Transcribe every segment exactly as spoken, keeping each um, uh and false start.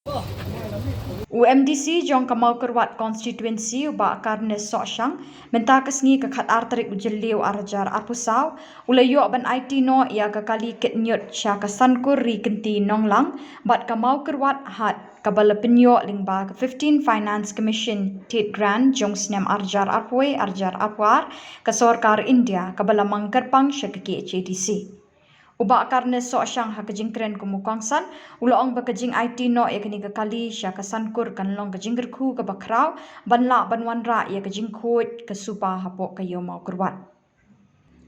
U MDC jong ka Mawkyrwat Constituency, u Bah Carnes Sohshang, mynta ka sngi ka khatar tarik u Jylliew arhajar arphew saw, u la ïoh ban aiti noh ïa ka kali kit ñiut sha ka Sankur Ri Kynti Nonglang bad ka Mawkyrwat Hat, kaba la pynïoh lyngba ka fifteen Finance Commission Tate Grant jong snem arhajar arphew wei arhajar arphew ar ka sorkar India, kaba la mang kyrpang sha ka KHADC. U Bah Carnes Sohshang, ha ka jingkren kum u kongsan, u la ong ba ka jingaiti noh ïa kane ka kali sha ka Sankur kan long ka jingkyrkhu kaba khraw ban lah ban wanrah ïa ka jingkhuid ka suba hapoh ka Ïew Mawkyrwat.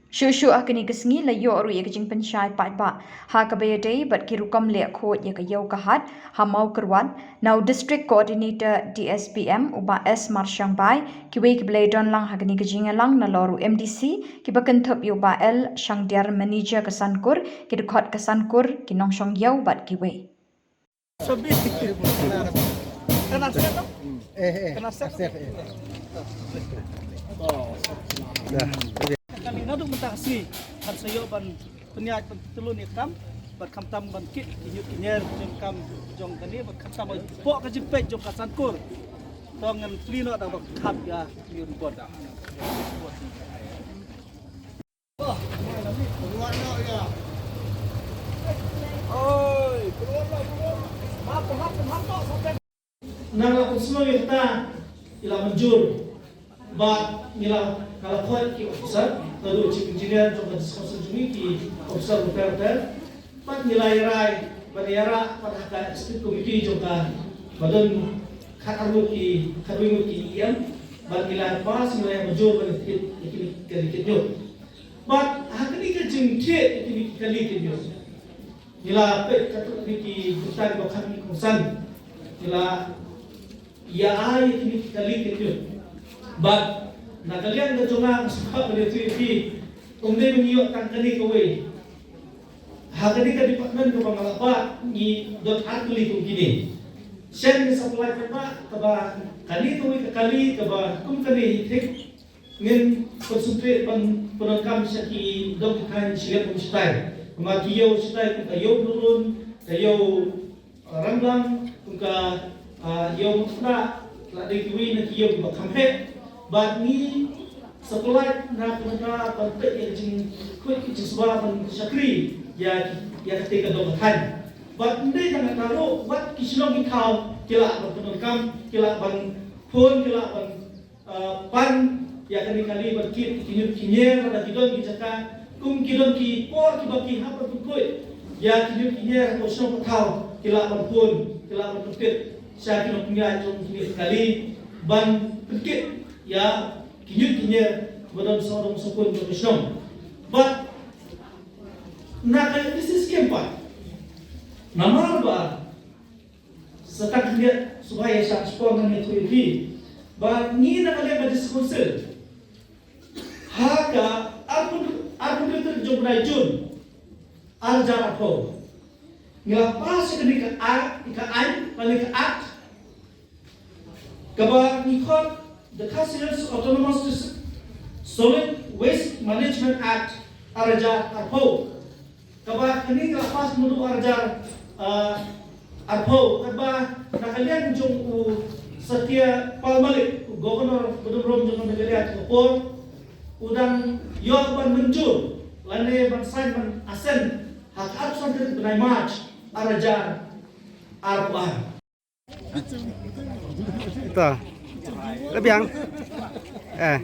Shuh shuh ha kane ka sngi la ïoh ruh ïa ka jingpynshai paidbah ha kaba ïadei bad ki rukom leh khuid ïa ka Ïew ka Hat ha Mawkyrwat na u District Coordinator DSPM, u Bah S Marshangbai, kiwei kiba la ïadon lang ha kane ka jingïalang nalor u MDC, kiba kynthup ïa u Bah L Shangdiar, Manager ka Sankur, ki dkhot ka Sankur, ki nongshong ïew bad kiwei. Sabi. Kena set, no? Eh, eh. Kena set. Set, eh. Kali naduh mynta ka sngi, kan sa ïoh ban pynïaid, ban tylun ïa ka kam, bad khamtam ban kit ki ñiut ki ñier jong ka kam jong kane, bad khamtam ban pok ka jingpeit jong ka Sankur. To ngan plie noh da ba khap ïa ki ribbon. Na la pynslem ïa kata, i la mynjur. Bad ngi la, ka la khot ki officer, naduh chief engineer jong ka district council jong ngi, ki officer hotel hotel. Bad ngi la ïarai, bad ïarah, bad ha ka executive committee jong ka, ba don khatar ngut ki, khatwei ngut ki EM, bad ngi la pass, ngi la ïa mynjur, bad ngi kit, ngi kit, ngi kit ñiut. Bad ha kane ka jingkit, ngi kit, ngi kit ñiut. Ngi la peit katto katne ki bynta ba kham ki kongsan. Ngi la ïa ai ïa kine ki kali ki ñiut. Bad na ka liang ka jong nga, nga sngewbha ban ïathuh ïa phi, ym dei ba ngi ïoh tang kane kawei. Ha kane ka department kaba nga la bat ngi don ar tylli kum kine. Shen ngi supply paidbah kaba kane kawei ka kali kaba kum kane hi thik. Ngin pynsngewthuh ban pyndonkam sha ki dong ki thaiñ shiliang kum shatai. Kumba ki ïew shatai kum ka ïew Mawlun, ka ïew, uh, Rangblang, kum ka, uh, ïew Mawkyndah, la dei kiwei na ki ïew kiba kham heh. Bad ngi sa pynlait na ka bynta ban peit ïa ka jingkhuid ka jingsuba ban shakri ïa, ïa katei ka dong ka thaiñ. Bad ym dei tang kata ruh, wat ki shnong ki thaw ki lah ban pyndonkam, ki lah ban phone, ki lah ban Uh, pan ïa kane ka kali ban kit ki ñiut ki ñier, lada ki don ki jaka kum ki don ki por kiba ki hap ban pynkhuid ïa ki ñiut ki ñier hapoh shnong hapoh thaw, ki lah ban phone, ki lah ban pynkit sha ki nongpynïaid jong kine ki kali ban pynkit ïa ki ñiut ki ñier ba don sawdong sawkun jong ka shnong. Bad na ka M D C scheme pat, namar ba sa tang khyndiat suba ïa shah shipor ngan ïathuh ïa phi ba ngi na ka liang ka District Council ha ka arphew, arphew tarik jong u bnai June arhajar arphew ngi la pass ïa kane ka act, ka aiñ lane ka act kaba ngi khot the Khasi Hills Autonomous District Solid Waste Management Act arhajar arphew. Kaba kane ka la pass naduh arhajar, ah, arphew, katba na ka liang jong u Satya Pal Malik, u Governor ba don rum jong ka Meghalaya ha ka por, u dang ïoh ban mynjur lane ban sign ban assent ha ka arphew san tarik bnai March arhajar arphew ar. Ta. Labiang. Eh.